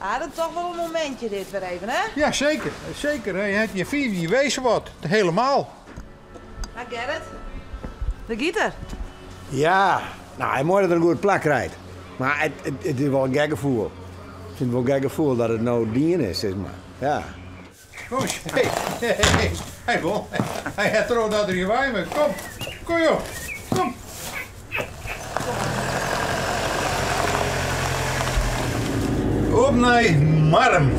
Ah, dat toch wel een momentje dit weer even, hè? Ja, zeker. Zeker. Hij heeft je vier, je weet wat. Helemaal. Ha Gerrit, de gieter. Ja, nou, hij mooi dat er een goed plak krijgt. Maar het is wel een gek gevoel. Ik vind het wel een gek gevoel dat het nou dien is, zeg maar. Ja. Kom eens. Hey, hey, hey. Hey, Bon. Hij heeft er ook dat er hier bij me. Kom. Kom, joh. Kom. Op naar Marm.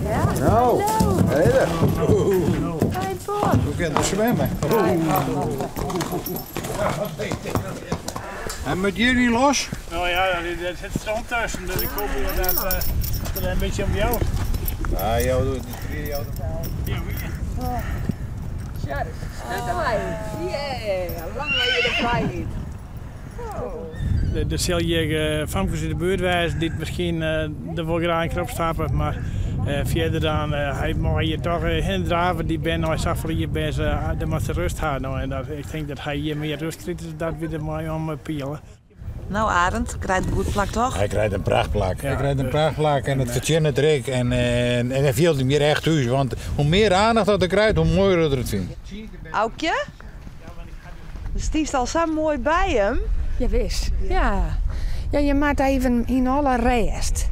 Ja. Nou, hey daar. Hey, Bon. We kunnen zwemmen. En met jullie los? Nou ja, daar zit strand tussen, dus ik hoop dat dat een beetje om jou. Ah, jou doet het niet. Jou doet Ja, wie? Tja, stuk erbij. Yeah, lang leven de vrijheid. Er zal hier famkes in de buurt wijzen die het misschien er wel graag een krop stappen, maar verder dan, hij mag hier toch hin draven die ben, nou, hij zag voor hier ben ze, daar moet ze rust houden. Nou, en dat, ik denk dat hij hier meer rust krijgt, dus dat we er mooi om pielen. Nou Arend, krijgt een goed plak toch? Hij krijgt een prachtplak. Ja, hij krijgt een prachtplak en het verdient het rek en hij viel hem hier echt thuis. Want hoe meer aandacht dat hij krijgt, hoe mooier dat het vindt. Aukje? De stiest al zo mooi bij hem. Jawis, ja. Ja, je maakt even in alle rest.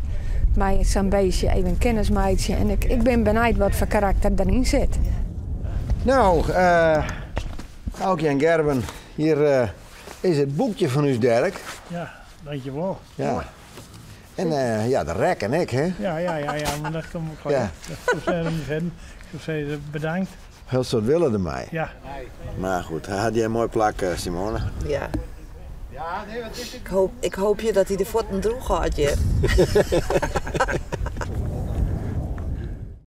Maar zo'n beestje, even kennismaatje. En ik ben benieuwd wat voor karakter erin zit. Nou, Aukje en Gerben, hier is het boekje van u, Dirk. Ja, dankjewel. Ja. En ja, de rek en ik, hè? Ja, ja, ja, ja, maar dat komt ook wel. Ja. Dat is zo verder. Ik zou zeggen, bedankt. Heel soort willen ermee. Ja. Maar goed, hij had jij een mooi plak, Simone. Ja. Ja, nee, wat is het? Ik hoop je dat hij de voeten droeg had, je.